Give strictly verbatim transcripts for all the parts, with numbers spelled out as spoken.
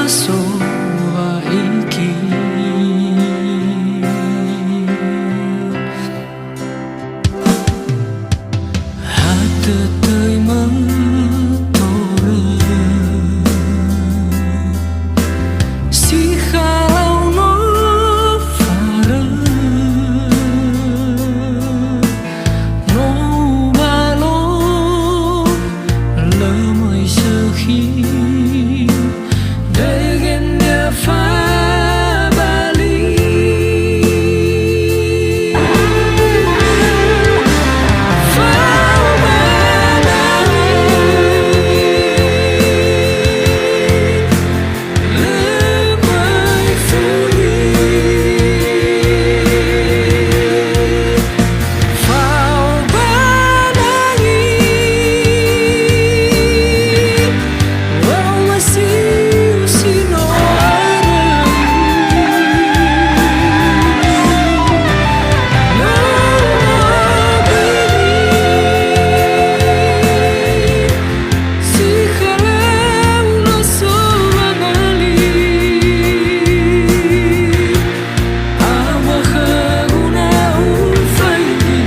So wa iki. Ha tötöi mötörö, si halau no farö, no ubalo lö möi sökhi. Dögönia fabali. Faoma nangi, lö möi fuli. Fao ba nangi, wa'omasiu si no aröu. No aböli, si halau no so wangali. Ama khögu na ufaigi,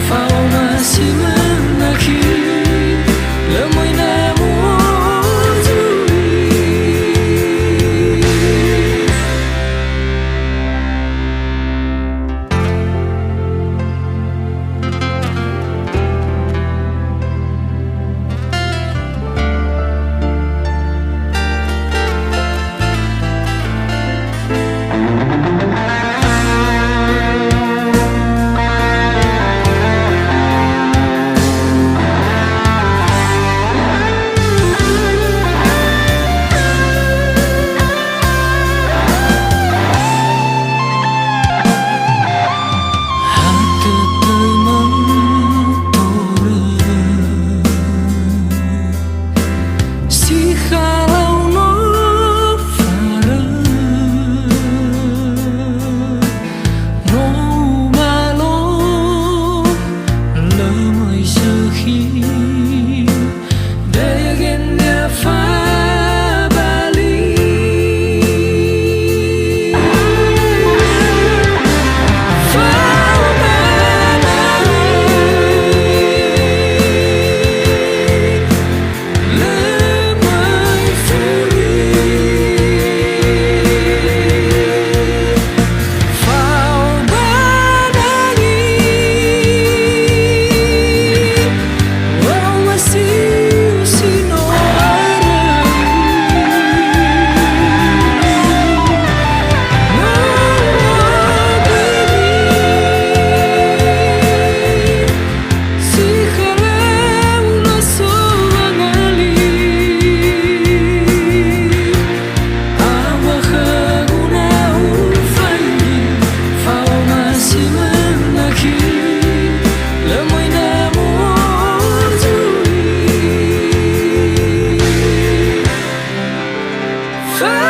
faoma si manakhi, lö möi na mu'ozu li. Ha tötöi mötörö, si halau no farö, no ubalo lö möi sökhi. Dögönia fabali. Fao ba nangi, lö möi fuli. Fao ba nangi, wa'omasiu si no aröu. No aböli, si halau no so wangali. Ama khögu na ufaigi, faoma si manakhi, lö möi na mu'ozu li. Fa-